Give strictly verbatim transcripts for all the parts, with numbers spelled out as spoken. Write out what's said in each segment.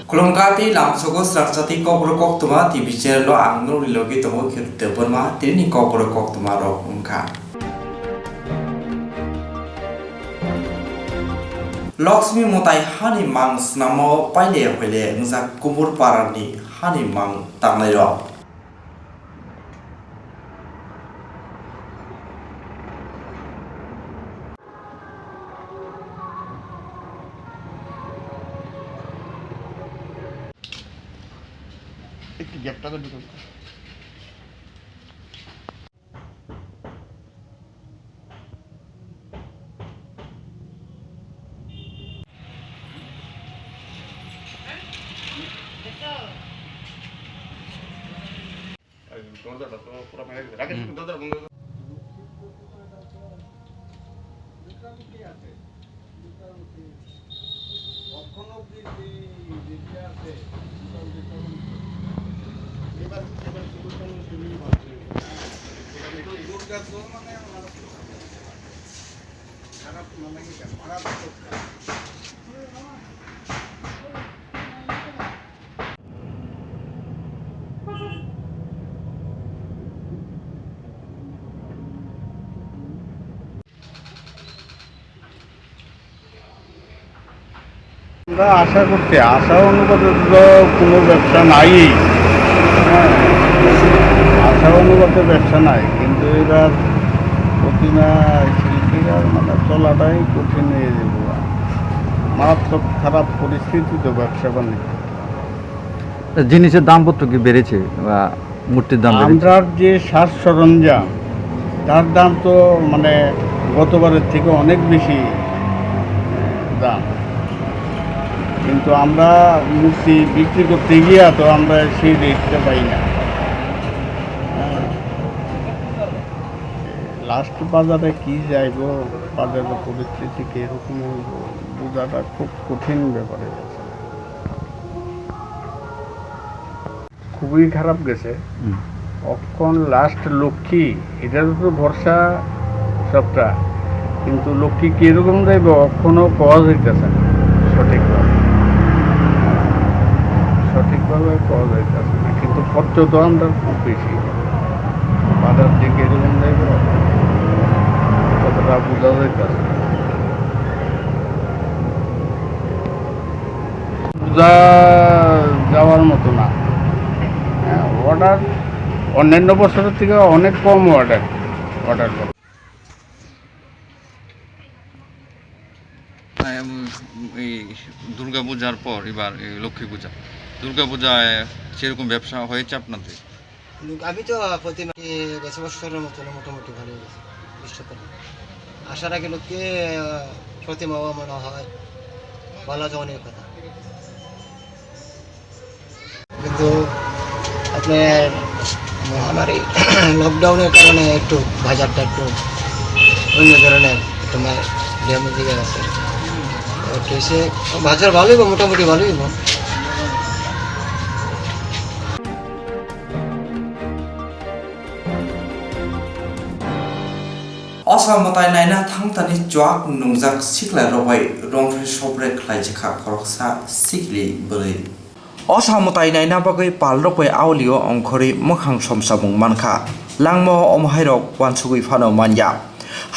Khulumkha tei lamsogo srangsa tei kokborok koktwma T V channel o ang nokni logi tongo Kirti Debbarma, tini kokborok koktwma rok wngkha. Laxmi mwtai hani mang snamo paile hoile wngjak Kumur parani hani mang tangnai rok. একটু গ্যাপটা তো ঢুকে। দরজাটা তো পুরো ভেঙে গেছে। রাকেশ, হুম। দরজাটা বন্ধ করো। এবার, এবার খারাপ না লাগে কেন? মারাত্মক খারাপ। আমরা আশা করছি, আশা অনুপাতে তো কোনো ব্যবসা নাই। হ্যাঁ, আশা অনুপাতে ব্যবসা নাই, কিন্তু এবার প্রতিমা শিল্পীরা মানে চলাটাই কঠিন হয়ে যাবে। মারাত্মক খারাপ পরিস্থিতি তো ব্যবসা বাণিজ্য। জিনিসের দামপত্র কি বেড়েছে বা মূর্তির দাম বেড়েছে? আমরার যে সাজ সরঞ্জাম, তার দাম তো মানে গতবারের থেকে অনেক বেশি দাম, কিন্তু আমরা মূর্তি বিক্রি করতে গিয়া তো আমরা সেই রেটটা পাই না। হ্যাঁ। লাস্ট বাজারে কি যাইব, বাজারের পরিস্থিতি কিরকম হইব, বোঝাটা খুব কঠিন ব্যাপার হয়ে গেছে। খুবই খারাপ গেছে। হুম। অখন লাস্ট লক্ষ্মী, এটার উপর ভরসা সবটা, কিন্তু লক্ষ্মী কিরকম যাইব অখনো কওয়া যাইতেছে না সঠিকভাবে, সঠিকভাবে কওয়া যাইতেছে না, কিন্তু খরচ তো আমরা খুব বেশি, বাজার যে কিরকম যাইব কতটা বোঝা যাইতেছে না। বোঝা যাওয়ার মতো না। হ্যাঁ, অর্ডার অন্যান্য বছরের থেকে অনেক কম অর্ডার, অর্ডার করে। হ্যাঁ, উম, এই দুর্গা পূজার পর এবার এই লক্ষ্মী পূজা, দুর্গা পূজায় সেরকম ব্যবসা হয়েছে আপনাদের? কিন্তু আমি তো প্রতি মাসে গেছে বছরের মতন মোটামুটি ভালোই গেছে, বিশ শতাংশ। আশা রাখি লোককে, আহ, প্রতিমাও মনে হয় ভালো জনের কথা। কিন্তু আপনার মহামারী লকডাউনের কারণে একটু বাজারটা একটু অন্য ধরনের একটু মা-, ইয়ের মধ্যে গেছে। তো সে বাজার ভালোই বা মোটামুটি ভালোই বা। Osa mwtai naina thangtani chuak nungjak sikla rok bai romphre sopre khlai jikha khoroksa sikli bwrwi. Osa mwtai naina bagwi pal rok bai aulio ongkhorwi mwkhang somsabung mankha. Langmao omo hai rok uansugwi phano manya.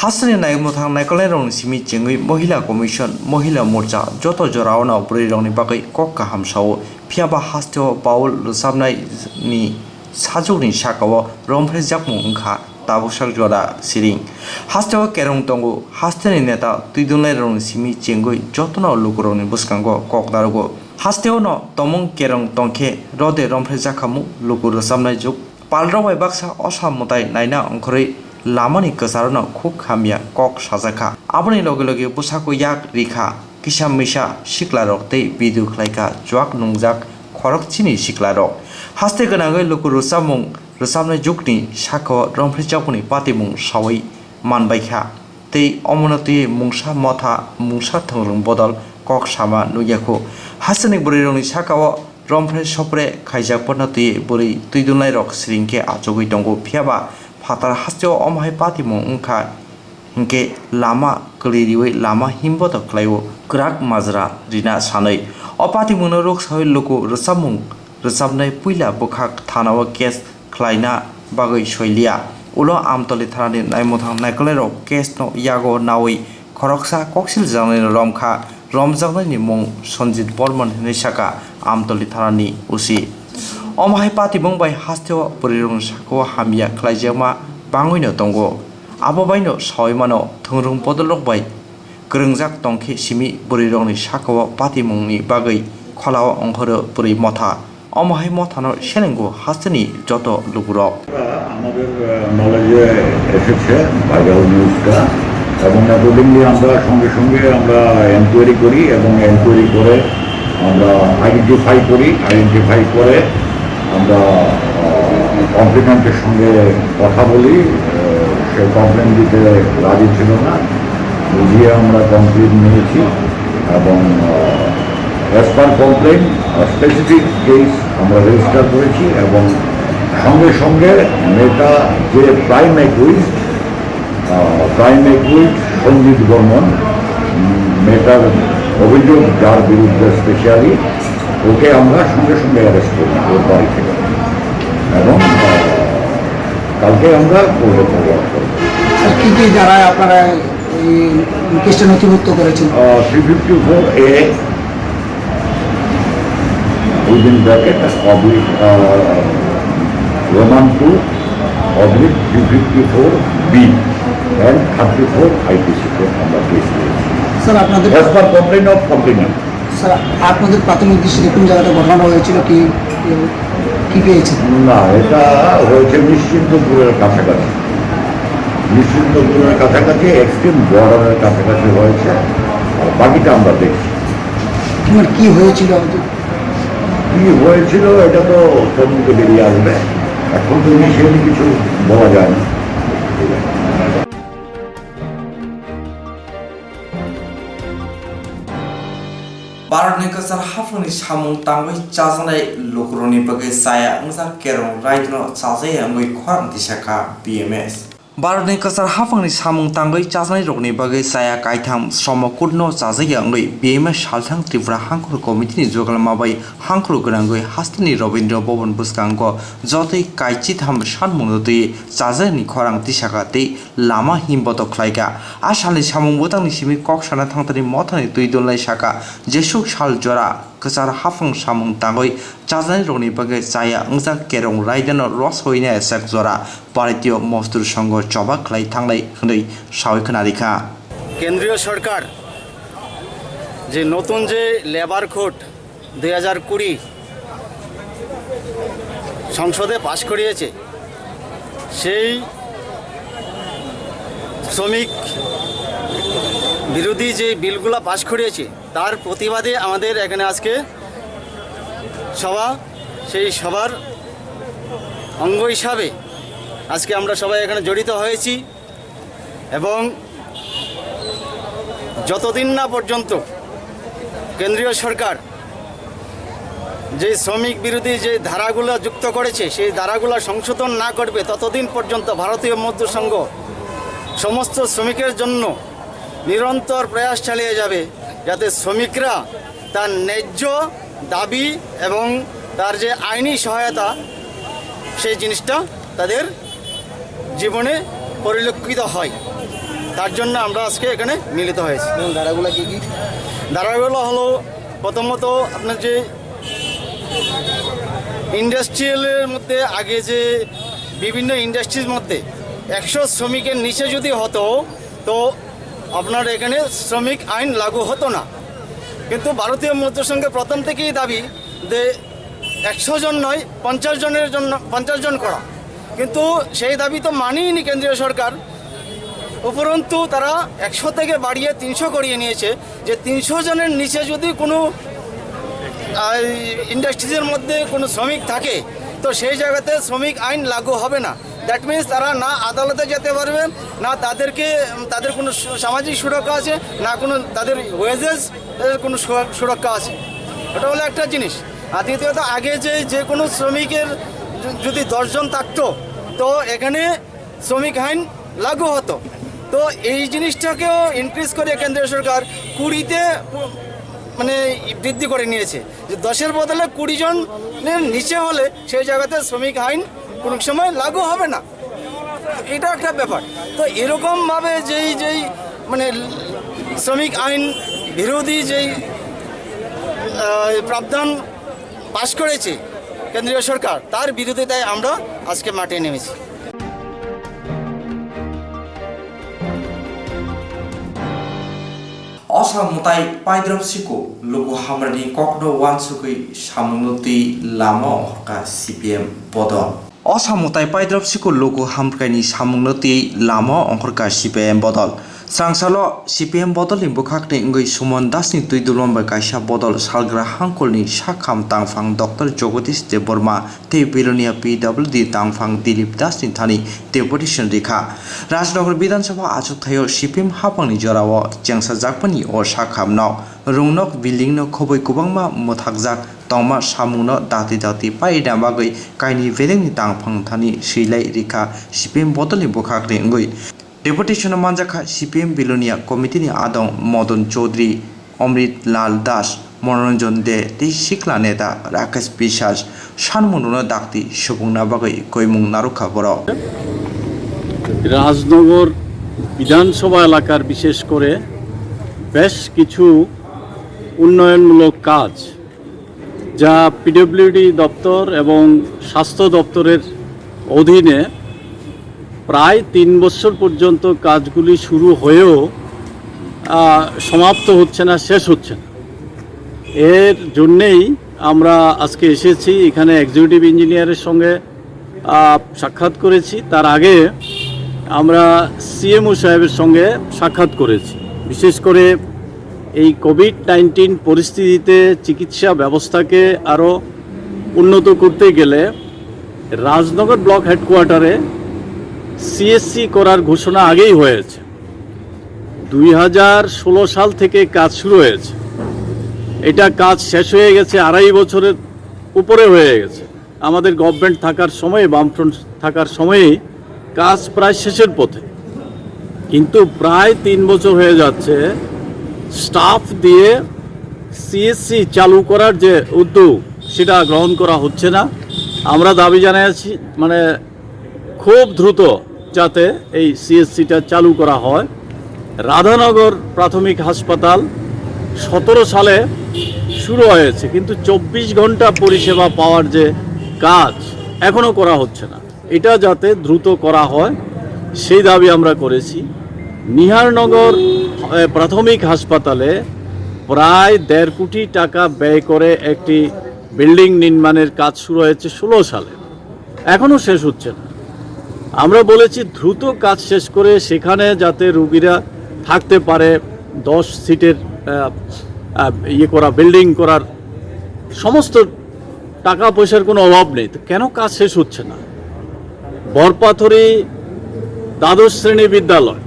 Hasteni nai mwthang naikolnai rokni simi chengwi Mohila Commission, Mohila Morcha joto jorao no bwrwi rokni bagwi kok kaham sao. Phiya ba hasteo baul rwchapnai ni sajwkni saka o romphrejakmung wngkha tabuksak jora siring. Hasteo kerong tongo, hasteni neta twidulnairokni simi chengwi jotono lukurokni bwskango kok narogo. Hasteo no tomung kerong tongkhe rode romphrejakhamu luku rwchapnai juk. Palrok bai baksa osa mwtai naina ongkhorwi lamani kwcharno khuk hamya kok sajakha. Aboni loge loge bwsako yak rikha. Kisa misa siklarok tei video khlaikha chuak nungjak khorok chini siklarok. Haste gwnangwi luku rwchapmung rwchapnai jukni sakao romphrijagmani patimung sawi manbaikha tei omono twiwi mungsa motha mungsa thwngrwng bodol kok sama nugyakhu. Hasteni bwrwirokni sakao romphrei sopre khaijak phano twiwi bwrwi twidulnairok siring khe achugwi tongo, phiyaba phatar hasteo omo hai patimung wngkha. hinkhe lama kwlwi riwi lama himboto khlaio kwrak majra rina sanwi. O patimungno rwksawi luku rwchapmung rwchapnai puila bwkhak thanao case khlaina bagwi soiliya. Ulo Amtoli thanani naimwthang naikolairok case no yago nawi khoroksa koksil jaknai romkha. Romjaknaini mung Sanjit Barman hinwi sakha Amtoli thanani O C. Omo hai patimung bai hasteo bwrwirokni sakao hamya khlaijakma bangwino tongo. Abo baino sawi mano, thwngrwng bodolrok bai kwrwngjak tongkhe simi bwrwirokni sakao patimungni bagwi kholao ongkhoro bwrwi motha. Omo hai mothano selengo hasteni joto lukurok. আমাদের নলেজে এসেছে ভাইরাল নিউজটা, এবং অ্যাকর্ডিংলি আমরা সঙ্গে সঙ্গে আমরা এনকোয়ারি করি, এবং এনকোয়ারি করে আমরা আইডেন্টিফাই করি। আইডেন্টিফাই করে আমরা কমপ্লেনেন্টের সঙ্গে কথা বলি। সে কমপ্লেন দিতে রাজি ছিল না, বুঝিয়ে আমরা কমপ্লেন নিয়েছি, এবং as per complain specific case আমরা রেজিস্টার করেছি, এবং সঙ্গে সঙ্গে মেয়েটা যে prime accused, prime accused Sanjit Barman, um, মেয়েটার অভিযোগ যার বিরুদ্ধে স্পেশালি, ওকে আমরা সঙ্গে সঙ্গে অ্যারেস্ট করি ওর বাড়ি থেকে, এবং আহ, কালকে আমরা কোর্টে ফরওয়ার্ড করব। স্যার, কি কি ধারায় আপনারা এই কেসটা নথিভুক্ত করেছেন? Three fifty four A, within bracket, oblique, uh, Roman two, oblique three fifty-four B and thirty-four আইপিসিতে আমরা কেস করেছি। স্যার, আপনাদের as per complain of complainant. Sir, আপনাদের প্রাথমিক দৃষ্টিতে কোন জায়গাটা ঘটনাটা হয়েছিল, কি, কি পেয়েছেন? না, এটা হয়েছে নিশ্চিন্তপুরের কাছাকাছি। নিশ্চিন্তপুরের কাছাকাছি, এক্সট্রিম বর্ডারের কাছাকাছি হয়েছে। আর বাকিটা আমরা দেখছি। মানে, কি হয়েছিল? কি হয়েছিল, এটা তো তদন্তে বেরিয়ে আসবে। এখন তো ইনিশিয়ালি কিছু বলা যায় না। Bharatni kwchar haphangni samung tangwi chajaknai lukurokni bagwi chaya wngjak kerong raidano chajaya wngwi khorang tisakha B M S. Bharatni kwchar haphangni samung tangwi chajaknairokni bagwi chaya kaitham Shramakutno chajakya wngwi B M S salthang Tripura hangkhor komitini jugalma bai hangkhor gwnangwi hasteni Rabindra Bhavan bwskango jotoi kaichitham sanmungno twi chajakni khorang tisakha tei lama himboto khlaikha. A salni samung bwtangni simi kok sana thangtani mothani twi dulnai sakha, jesuk sal jora kwchar haphang samung tangwi chajaknairokni bagwi chaya wngjak kerong raidano rosoi nai sak jora Bharatiya Mazdoor Sangho choba khlai thangnai hwnwi sawi khna rikha. কেন্দ্রীয় সরকার যে নতুন যে labour code দুই হাজার কুড়ি সংসদে পাশ করিয়েছে, সেই শ্রমিক বিরোধী যে বিলগুলা পাশ করিয়েছে, তার প্রতিবাদে আমাদের এখানে আজকে সভা। সেই সভার অঙ্গ হিসাবে আজকে আমরা সবাই এখানে জড়িত হয়েছি এবং যতদিন না পর্যন্ত কেন্দ্রীয় সরকার যে শ্রমিক বিরোধী যে ধারাগুলো যুক্ত করেছে, সেই ধারাগুলো সংশোধন না করবে, ততদিন পর্যন্ত ভারতীয় মজদুর সংঘ সমস্ত শ্রমিকের জন্য নিরন্তর প্রয়াস চালিয়ে যাবে, যাতে শ্রমিকরা তার ন্যায্য দাবি এবং তার যে আইনি সহায়তা, সেই জিনিসটা তাদের জীবনে পরিলক্ষিত হয়। তার জন্য আমরা আজকে এখানে মিলিত হয়েছি। এবং ধারাগুলো কি কি? ধারাগুলো হলো, প্রথমত আপনার যে ইন্ডাস্ট্রিয়ালের মধ্যে, আগে যে বিভিন্ন ইন্ডাস্ট্রির মধ্যে একশো শ্রমিকের নিচে যদি হতো, তো আপনার এখানে শ্রমিক আইন লাগু হতো না। কিন্তু ভারতীয় মজদুর সংঘের প্রথম থেকেই দাবি যে একশো জন নয়, পঞ্চাশ জনের জন্য, পঞ্চাশ জন করা। কিন্তু সেই দাবি তো মানেনি কেন্দ্রীয় সরকার। উপরন্তু তারা একশো থেকে বাড়িয়ে তিনশো করিয়ে নিয়েছে, যে তিনশো জনের নিচে যদি কোনো, আহ, ইন্ডাস্ট্রিজের মধ্যে কোনো শ্রমিক থাকে, তো সেই জায়গাতে শ্রমিক আইন লাগু হবে না। দ্যাট মিনস, তারা না আদালতে যেতে পারবে, না তাদেরকে, তাদের কোনো সু-, সামাজিক সুরক্ষা আছে, না কোনো তাদের ওয়েজেস, তাদের কোনো সুর-, সুরক্ষা আছে। ওটা হলো একটা জিনিস। আর দ্বিতীয়ত, আগে যে, যে কোনো শ্রমিকের য-, যদি দশজন থাকতো, তো এখানে শ্রমিক আইন লাগু হতো। তো এই জিনিসটাকেও ইনক্রিজ করে কেন্দ্রীয় সরকার কুড়িতে প-, মানে বৃদ্ধি করে নিয়েছে, যে দশের বদলে কুড়ি জনের নিচে হলে সেই জায়গাতে শ্রমিক আইন কোনো সময় লাগু হবে না। এটা একটা ব্যাপার। তো এরকমভাবে যেই যেই মানে শ্রমিক আইন বিরোধী যেই আহ, প্রাবধান পাশ করেছে কেন্দ্রীয় সরকার, তার বিরোধিতায় আমরা আজকে মাঠে নেমেছি। Osa mwtai paidrop siko luku hamrani kokno wansugwi samungno twi lama ongkhorkha C P M bodol. Osa mwtai paidrop siko luku hamrkaini samungno twi lama ongkhorkha C P M bodol. Srangsalo C P M bodolni bwkhakni wngwi Suman Dasni twi dulom bai kaisa bodol salgra hangkulni sakham tangphang Doctor Jagadish Debbarma tei Belonia P W D tangphang Dilip Dasni thani deputation rikha. Rajnagar Bidhan Sabha achukthai-o C P M haphangni jorao chengsajakmani o sakhamno rwngnok building-no khobwi kwbangma mwthakjak tongma samungno dakti dakti paina bagwi kaini belengni tangphang thani swilai rikha C P M bodolni bwkhakni wngwi. Deputation-o manjakha C P M Belonia Committee-ni adong Madan Chaudhary, Amrit Lal Das, Manoranjan De tei sikla neta Rakesh Biswas. Sanmungrokno dakti subungna bagwi koimung narwkha borok. Rajnagar বিধানসভা এলাকার বিশেষ করে বেশ কিছু উন্নয়নমূলক কাজ যা পিডব্লিউডি দপ্তর এবং স্বাস্থ্য দপ্তরের অধীনে প্রায় তিন বছর পর্যন্ত কাজগুলি শুরু হয়েও আহ, সমাপ্ত হচ্ছে না, শেষ হচ্ছে না। এর জন্যেই আমরা আজকে এসেছি এখানে এক্সিকিউটিভ ইঞ্জিনিয়ারের সঙ্গে আহ, সাক্ষাৎ করেছি। তার আগে আমরা সিএমও সাহেবের সঙ্গে সাক্ষাৎ করেছি। বিশেষ করে এই কোভিড নাইন্টিন পরিস্থিতিতে চিকিৎসা ব্যবস্থাকে আরও উন্নত করতে গেলে রাজনগর ব্লক হেডকোয়ার্টারে সিএসসি করার ঘোষণা আগেই হয়েছে। দুই হাজার ষোলো সাল থেকে কাজ শুরু হয়েছে। এটা কাজ শেষ হয়ে গেছে, আড়াই বছরের উপরে হয়ে গেছে। আমাদের গভর্নমেন্ট থাকার সময়ে, বামফ্রন্ট থাকার সময়েই কাজ প্রায় শেষের পথে। কিন্তু প্রায় তিন বছর হয়ে যাচ্ছে, স্টাফ দিয়ে সিএসসি চালু করার যে উদ্যোগ, সেটা গ্রহণ করা হচ্ছে না। আমরা দাবি জানাচ্ছি, মানে, খুব দ্রুত যাতে এই সিএসসিটা চালু করা হয়। রাধানগর প্রাথমিক হাসপাতাল সতেরো সালে শুরু হয়েছে, কিন্তু চব্বিশ ঘন্টা পরিষেবা পাওয়ার যে কাজ, এখনও করা হচ্ছে না। এটা যাতে দ্রুত করা হয়, সেই দাবি আমরা করেছি। নিহারনগর এ, প্রাথমিক হাসপাতালে প্রায় দেড় কোটি টাকা ব্যয় করে একটি বিল্ডিং নির্মাণের কাজ শুরু হয়েছে ষোলো সালে, এখনও শেষ হচ্ছে না। আমরা বলেছি দ্রুত কাজ শেষ করে সেখানে যাতে রুগীরা থাকতে পারে, দশ সিটের আহ, আহ, ইয়ে করা, বিল্ডিং করার সমস্ত টাকা পয়সার কোনো অভাব নেই, তো কেন কাজ শেষ হচ্ছে না? বরপাথরি দ্বাদশ শ্রেণী বিদ্যালয়,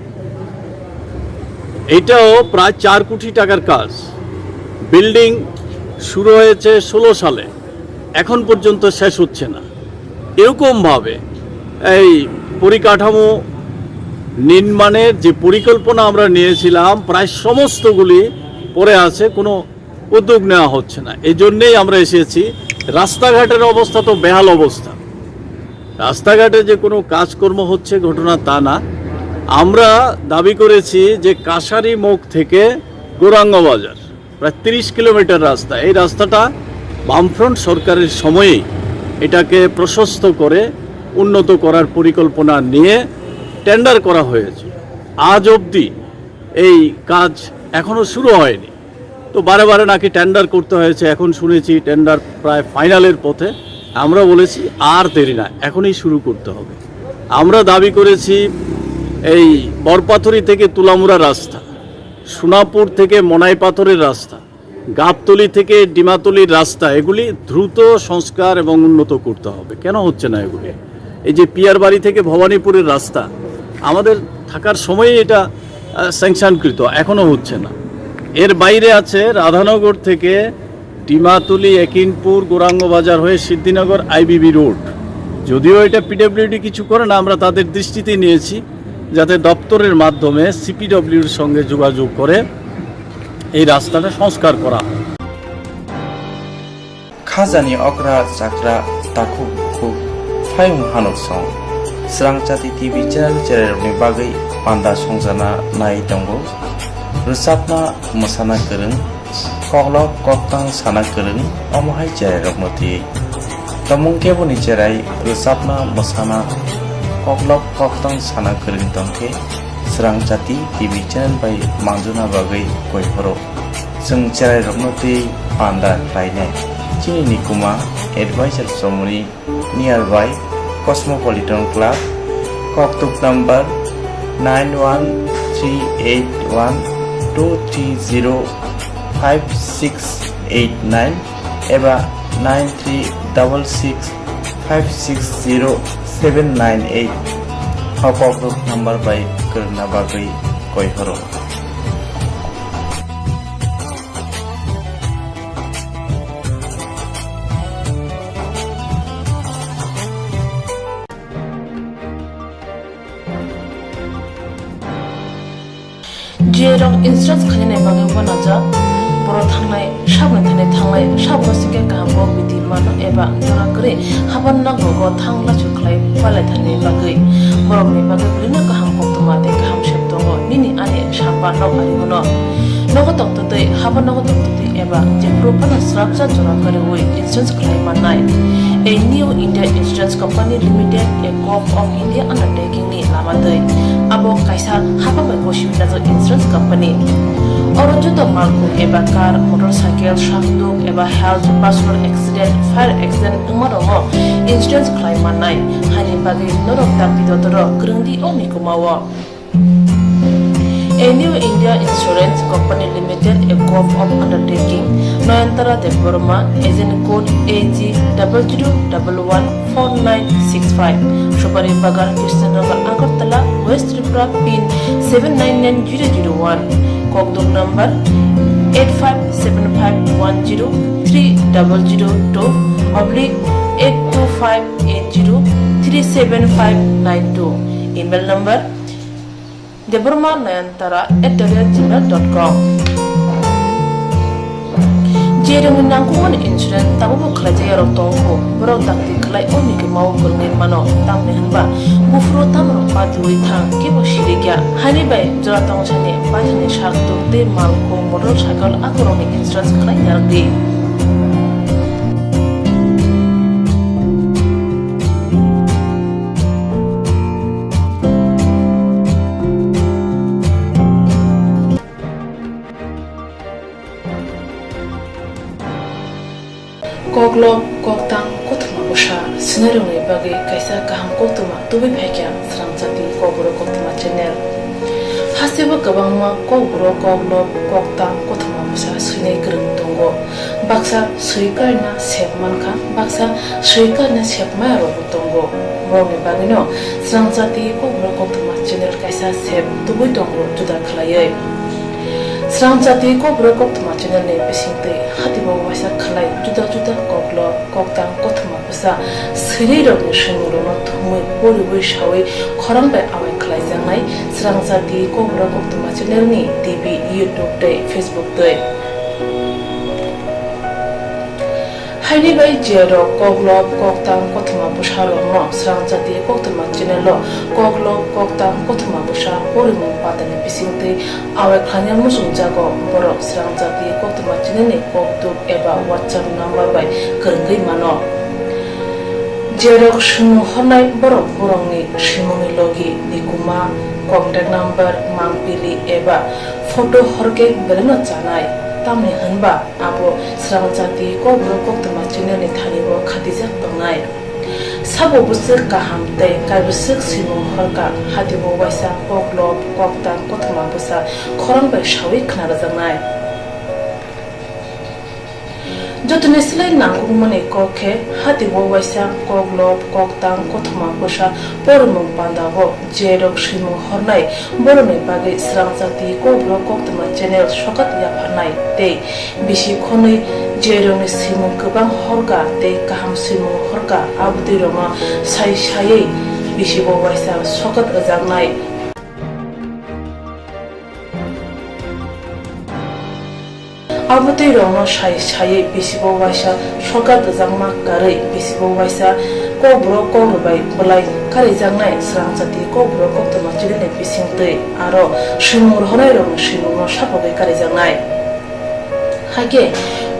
এটাও প্রায় চার কোটি টাকার কাজ। বিল্ডিং শুরু হয়েছে ষোলো সালে, এখন পর্যন্ত শেষ হচ্ছে না। এরকমভাবে এই পরিকাঠামো নির্মাণের যে পরিকল্পনা আমরা নিয়েছিলাম, প্রায় সমস্তগুলি পড়ে আছে, কোনো উদ্যোগ নেওয়া হচ্ছে না। এই জন্যেই আমরা এসেছি। রাস্তাঘাটের অবস্থা তো বেহাল অবস্থা, রাস্তাঘাটে যে কোনো কাজকর্ম হচ্ছে ঘটনা তা না। আমরা দাবি করেছি যে কাশারি মুখ থেকে গৌরাঙ্গ বাজার প্রায় তিরিশ কিলোমিটার রাস্তা, এই রাস্তাটা বামফ্রন্ট সরকারের সময়েই এটাকে প্রশস্ত করে উন্নত করার পরিকল্পনা নিয়ে টেন্ডার করা হয়েছে। আজ অবধি এই কাজ এখনও শুরু হয়নি। তো বারে বারে নাকি টেন্ডার করতে হয়েছে, এখন শুনেছি টেন্ডার প্রায় ফাইনালের পথে। আমরা বলেছি আর দেরি না, এখনই শুরু করতে হবে। আমরা দাবি করেছি এই বরপাথরি থেকে তুলামুড়া রাস্তা, সোনাপুর থেকে মনাই পাথরের রাস্তা, গাবতলী থেকে ডিমাতলির রাস্তা, এগুলি দ্রুত সংস্কার এবং উন্নত করতে হবে। কেন হচ্ছে না এগুলি? এই যে পিয়ারবাড়ি থেকে ভবানীপুরের রাস্তা, আমাদের থাকার সময়ই এটা স্যাংশনকৃত, এখনও হচ্ছে না। এর বাইরে আছে রাধানগর থেকে ডিমাতলি, একিনপুর, গৌরাঙ্গ বাজার হয়ে সিদ্ধিনগর আইবিবি রোড। যদিও এটা পিডব্লিউডি কিছু করে না, আমরা তাদের দৃষ্টিতে নিয়েছি। যাতে দপ্তরের মাধ্যমে সিপিডব্লিউর সঙ্গে যোগাযোগ করে এই রাস্তাটা সংস্কার করা হয়। Khajani okra chakra takhuk bukhuk phayung hanuk song. Srangchati T V channel chererokni bagwi panda songjana nai tongo. Rwchapna mwsana kwrwng, koklop koktang sana kwrwng, omo hai chererokno twi. Tomung keboni cherai rwchapna mwsana koklop koktang sana kwrwng tongkhe Srangchati T V channel bai manjuna bagwi koi phoro. Chwng cherairokno twi panda khlainai. Chini nikuma advisor chomoni nearby Cosmopolitan Club, koktuk number nine one three eight one two three zero five six eight nine eba nine three double six five six zero seven nine eight. O koktuk number bai kwrwngna bagwi koi horo. J rok insurance khainani bagwi uanajak, borok thangnai sabni thani thanglai sabno singkhe kaham bo bidi mano eba jora kwrwi haban nogo thang lachu khlai palai thani bagwi borokni bagwi belino kaham koktwma tei kaham sep tongo nini ani samba nok ari uno. Nogo tongtwtwi, habo nogo tongtwtwi eba jephuru phano srapsa jora kwrwi insurance khlai mannai. A New India Insurance Company Limited, a Gov of India undertaking ni lama twi. Abo kaisa haba bai gosi wngjak insurance company. Oro joto malkhung eba car, motorcycle, sakduk eba health, personal accident, fire accident wngma rokno insurance khlai mannai. Haini bagwi norok dakti dotoro kwrwng di o mikuma o. A New India Insurance Company Limited, a Gov of Undertaking, Nayantara Debbarma, agent code A G double zero double one four nine six five, Subari Bagan, Krishnanagar, Agartala, West Tripura, pin seven nine nine zero zero one, kokduk number eight five seven five one zero three double zero two oblique eight two five eight zero three seven five nine two, email number Debbarma Nayantara at the rate gmail dot com. Jerokni nangkukmani insurance tabukbo khlaijak yarok tongo, borok dakti khlai o mikima o kwrwngwi mano, tamni hwnba buphuru tamrok patiwi thang kebo sirikya. Haini bai jora tongthani paithani sak tuk tei malkhung, motor cycle akorokni insurance khlai narwkdi. Koklop, koktang, kothoma bwsa swinairokni bagwi kaisa kaham koktwma tubui phaikha Srangchati Kokborok Koktwma channel. Hasteo kwbangma kokborok, koklop, koktang, kothoma bwsa swinai kwrwng tongo. Baksa swi karina sep mankha, baksa swi karina sep maya rokbo tongo. Borokni bagwino Srangchati Kokborok Koktwma channel kaisa sep tubui tongo juda khlaiwi. Srangchati Kokborok Koktwma channel ni bisingtwi hatibo waisa khlai juda juda koklop, koktang, kothoma bwsa swinai rokni swimung rokno thumwi poriwi sawi khorang bai awai khlaijaknai Srangchati Kokborok Koktwma channel ni T V, YouTube tei Facebook twi. Haini bai jerok koklop, koktang, kothoma bwsa rokno Srangchati Koktwma channel o koklop, koktang, kothoma bwsa porimung patani bisingtwi awai khlaina muchungjago borok Srangchati Koktwma channel ni kokduk eba WhatsApp number bai kwrwngwi mano. Jerok swimung hornai borok borokni swimungni logi, nikuma, contact number, mangpili eba photo horkhe belaino chanai. Tamni hwnba abo Srangchati Kokborok Koktwma channel ni thani o khatijak tongnai. Sabo bwswk kaham tei kaibwswk swimung horkha, hatibo waisa koklop, koktang, kothoma bwsa khorang bai sawi khna rwjaknai. Jotoni slai nangkukmani kok khe hatibo waisa koklop, koktang, kothoma bwsa porimung pandao jerok swimung hornai borokni bagwi Srangchati Kokborok Koktwma channel sokat yapharnai tei bisi khonwi jerokni swimung kwbang horkha tei kaham swimung horkha abotwi rokno sai saiwi bisibo waisa sokat rwjaknai. Abotwi rokno sai saiwi bisibo waisa sorkar rwjakma karwi bisibo waisa Kokborok Kokrwbai bwlai karijaknai swrangchati Kokborok Koktwma channel ni bisingtwi aro swimung rohornairokni swimungno sapogwi karijaknai. Hakhe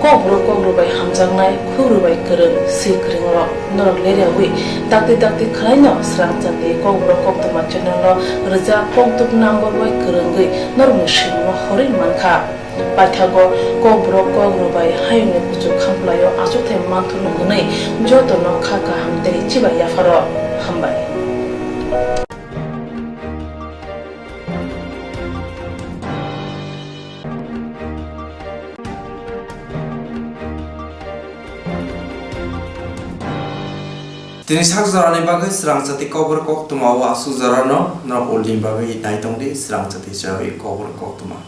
Kokborok Kokrwbai hamjaknai, Kokrwbai kwrwng, swi kwrwngrok norok leriawi dakti dakti khwlaino swrangchati Kokborok Koktwma channel o rwjak koktuk number bai kwrwngwi norokni swimungno horwi mankha. Paithago Kokborok Kokrwbai hayungni kuchuk khamplaio achukthai manthurno hwnwi jotono kha kaham tei chibai yapharo. Hambai. Tini sak jorani bagwi swrangchati Kokborok Koktwma o aswk jorano norok ulni bagwi naitongdi, swrangchati chaywi Kokborok Koktwma.